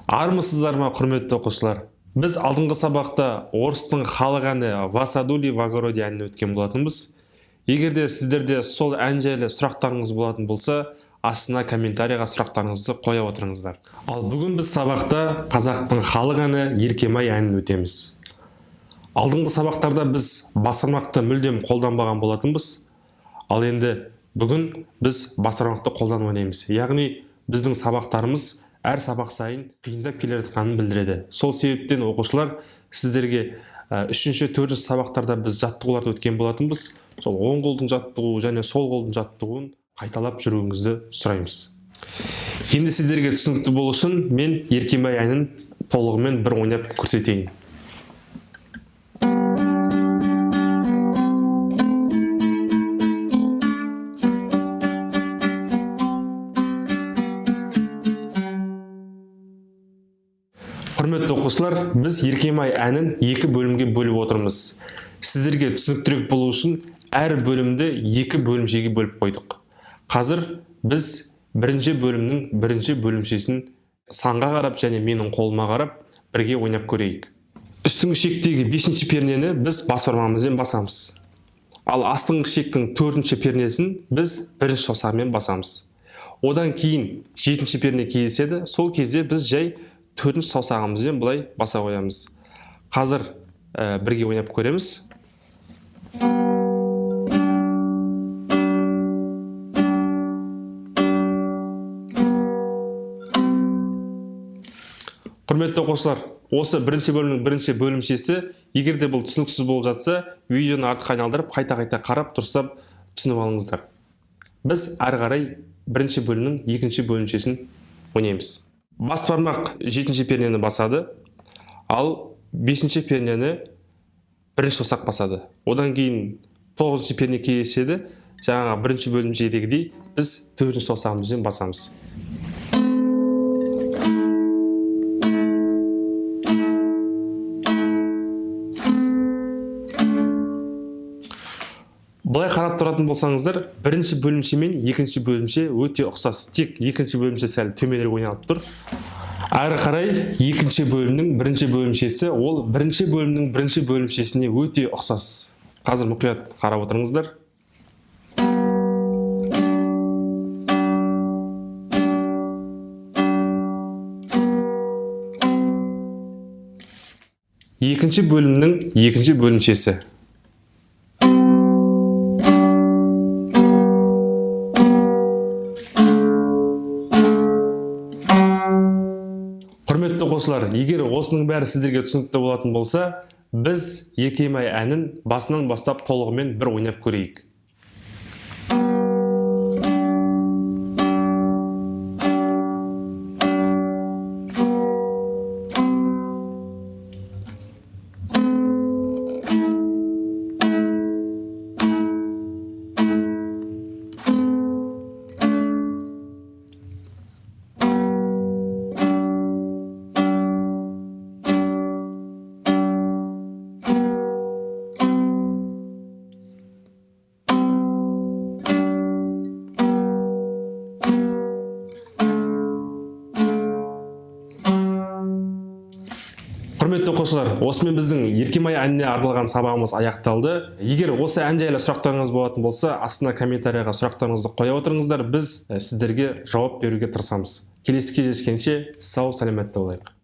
Армысыздар ма, құрметті оқушылар? Біз алдыңғы сабақта орыстың халық әні «В саду ли, в огороде» әнін өткен болатынбыз. Егер де сіздерде сол ән жайлы сұрақтарыңыз болатын болса, астына комментарийға сұрақтарыңызды қоя отырыңыздар. Ал бүгін біз сабақта қазақтың халық әні «Еркемай» әнін өтеміз. Алдыңғы сабақтарда біз бас бармақты мүлдем қолданбаған болатынбыз. Ал енді бүгін біз бас бармақты қолданып ойнаймыз. Яғни біздің сабақтарымыз әр сабақ сайын қиындап келе жатқанын білдіреді. Сол себептен, оқушылар, сіздерге үшінші, төртінші сабақтарда біз жаттығуларды өткен болатынбыз. Сол оң қолдың жаттығуы және сол қолдың жаттығуын қайталап жүруіңізді сұраймыз. Енді сіздерге түсінікті болу үшін мен «Еркемай» әнін толығымен бір ойнап көрсетейін. Құрметті оқушылар, біз «Еркемай» әнін екі бөлімге бөліп отырмыз. Сіздерге түсініктірек болу үшін әр бөлімді екі бөлімшеге бөліп қойдық. Қазір біз бірінші бөлімнің бірінші бөлімшесін санға қарап және менің қолыма қарап бірге ойнап көрейік. Үстіңгі шектегі бесінші пернені біз бас бармағымызбен басамыз, ал астыңғы шектің төртінші пернесін біз бірінші саусағымен басамыз. Одан кейін жетінші перне кездеседі. Сол кезде біз жай төртінші саусағымызбен былай баса қоямыз. Қазір бірге ойнап көреміз. Құрметті оқушылар, осы бірінші бөлімнің бірінші бөлімшесі, егер де бұл түсініксіз болып жатса, видеоны артқа айналдырып, қайта-қайта қарап, дұрыстап түсініп алыңыздар. Біз әрі қарай бірінші бөлімнің екінші бөлімшесін ойнаймыз. Бас бармақ жетінші пернені басады, ал бесінші пернені бірінші саусақ басады. Одан кейін тоғызыншы перне кездеседі. Жаңағы бірінші бөлімшедегідей біз төртінші саусағымызбен басамыз. Былай қарап тұратын болсаңыздар, бірінші бөлімше мен екінші бөлімше өте ұқсас, тек екінші бөлімше сәл төменірек ойналып тұр. Әрі қарай екінші бөлімнің бірінші бөлімшесі, ол бірінші бөлімнің бірінші бөлімшесіне өте ұқсас. Қазір мұқият қарап отырыңыздар. Екінші бөлімнің екінші бөлімшесі. Құрметті оқушылар, егер осының бәрі сіздерге түсінікті болатын болса, біз «Еркемай» әнін басынан бастап толығымен бір ойнап көрейік. Құрметті оқушылар, осымен біздің «Еркемай» әніне арналған сабағымыз аяқталды. Егер осы ән жайлы сұрақтарыңыз болатын болса, астына комментарийға сұрақтарыңызды қоя отырыңыздар. Біз сіздерге жауап беруге тырысамыз. Келесі кездескенше сау саламатта болайық.